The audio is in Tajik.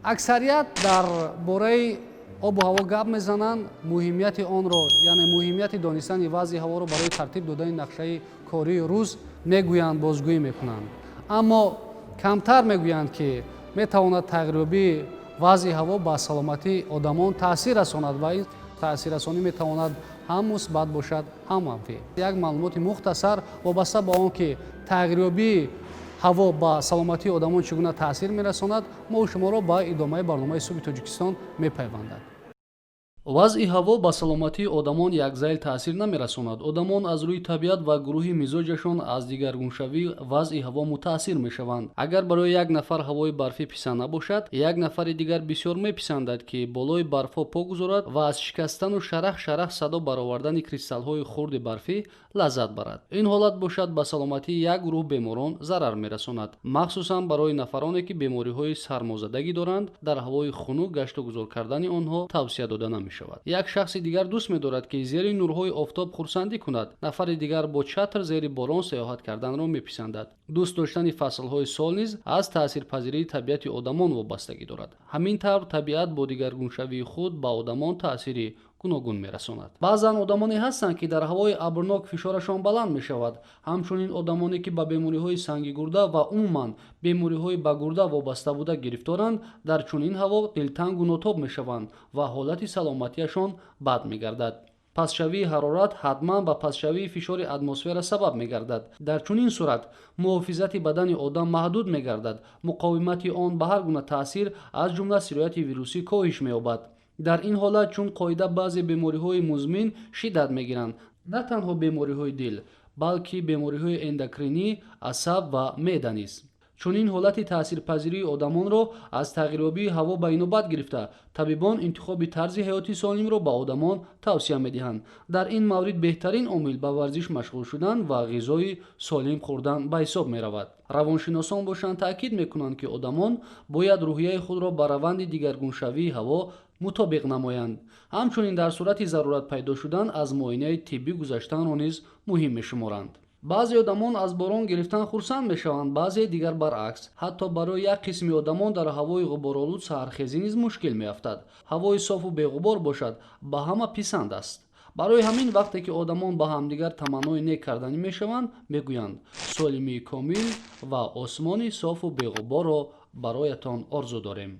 Аксарият дар бораи обу ҳаво гап мезананд, муҳимияти онро, яъне муҳимияти донистани вазъи ҳаворо барои тартиб додани нақшаи кории рӯз мегӯянд, бозгӯӣ мекунанд, аммо камтар мегӯянд, ки метавонад тағйирёбии вазъи ҳаво ба саломатии одамон таъсир расонад ва ин таъсиррасонӣ метавонад ҳам мусбат бошад, ҳам манфӣ. Як маълумоти мухтасар вобаста ба он ки тағйирёбии ҳаво ба саломатии одамон чӣ гуна таъсир мерасонад, мо шуморо ба идомаи барномаи «Субҳи Тоҷикистон» мепайвандад. Вазъи ҳаво ба саломатии одамон якзайл таъсир намерасонад. Одамон аз рӯи табиат ва гурӯҳи мизоҷашон аз дигаргуншавии вазъи ҳаво мутаассир мешаванд. Агар барои як нафар ҳавои барфӣ писанд набошад, як нафари дигар бисёр меписандад, ки болои барфҳо по гузорад ва аз шикастану шарах шарах садо баровардани кристаллҳои хурди барфӣ лаззат барад. Ин ҳолат бошад, ба саломатии як гурӯҳ беморон зарар мерасонад. Махсусан барои нафароне, ки бемориҳои сармозадагӣ доранд, дар ҳавои хунук гашту гузор кардани онҳо тавсия дода намешавад. Як шахси дигар дӯст медорад, ки зери нурҳои офтоб хурсандӣ кунад. Нафари дигар бо чатр зери борон саёҳат карданро меписандад. Дӯст доштани фаслҳои сол низ аз таъсирпазирии табиати одамон вобастагӣ дорад. Ҳамин тавр, табиат бо дигаргуншавии худ ба одамон таъсири гуногун мерасонад. Баъзан одамоне ҳастанд, ки дар ҳавои абрнок фишорашон баланд мешавад. Ҳамчунин одамоне, ки ба бемориҳои санги гурда ва умуман бемориҳои ба гурда вобаста буда гирифторанд, дар чунин ҳаво дилтангу нотоб мешаванд ва ҳолати саломатиашон бад мегардад. Пастшавии ҳарорат ҳатман ба пастшавии фишори атмосфера сабаб мегардад. Дар чунин сурат муҳофизати бадани одам маҳдуд мегардад, муқовимати он ба ҳар гуна таъсир, аз ҷумла сирояти вирусӣ, коҳиш меёбад. Дар ин ҳолат чун қоида баъзе бемориҳои музмин шиддат мегиранд. На танҳо бемориҳои дил, балки бемориҳои эндокринӣ, асаб ва меъда низ. Чунин ҳолати таъсирпазирии одамонро аз тағйирёбии ҳаво ба инобат гирифта, табибон интихоби тарзи ҳаёти солимро ба одамон тавсия медиҳанд. Дар ин маврид беҳтарин омил ба варзиш машғул шудан ва ғизои солим хӯрдан ба ҳисоб меравад. Равоншиносон бошанд, таъкид мекунанд, ки одамон бояд рӯҳияи худро ба раванди дигаргуншавии ҳаво мутобиқ намоянд. Ҳамчунин дар сурати зарурат пайдо шудан аз муоинаи тиббӣ гузаштанро низ муҳим мешуморанд. Баъзе одамон аз борон гирифтан хурсанд мешаванд, баъзеи дигар баръакс. Ҳатто барои як қисми одамон дар ҳавои ғуборолуд саҳархезӣ низ мушкил меафтад. Ҳавои софу беғубор бошад, ба ҳама писанд аст. Барои ҳамин, вақте ки одамон ба ҳамдигар таманнои нек карданӣ мешаванд, мегӯянд: «Солимии комил ва осмони софу беғуборро бароятон орзу дорем».